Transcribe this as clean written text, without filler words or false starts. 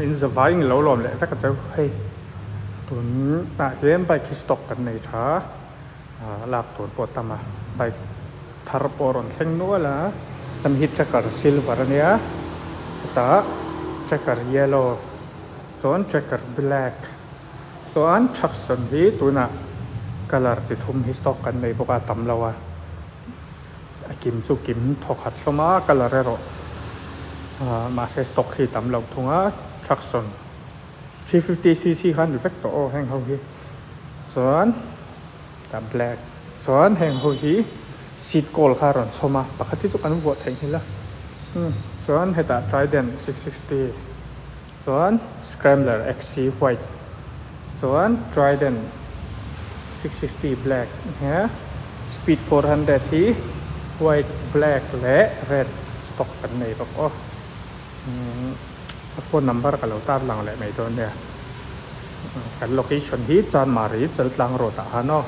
In zavai in lo lawm leh vek a cheu hei tunah hian bike hi stock kan nei tha a lak tur pawh a tam a bike thar pawh a rawn thleng nual a hemi hi tracker silver a nia chutah tracker yellow chuan tracker black chuan truckson hi tunah colour chi thum hi stock kan nei bawk a a tam lo a. A kim chu kim thawkhat hlawm a, colour erawh mahse stock hi tam loh thung a, Traxon 350 cc kha a ni vek tawh aw heng ho hi chuan tah black chuan heng ho hi seat kawl kha a rawn chhawm a pakhat hi chu kan vuah theih nghilh a chuan hetah Trident 660 chuan Scrambler XC white chuan Trident 660 black he Speed 400 hi white black leh red stock kan nei bawk aw a phone number ka lo tar lang leh mai dawn nia kan location hi Chanmari Chaltlang road ah khan aw.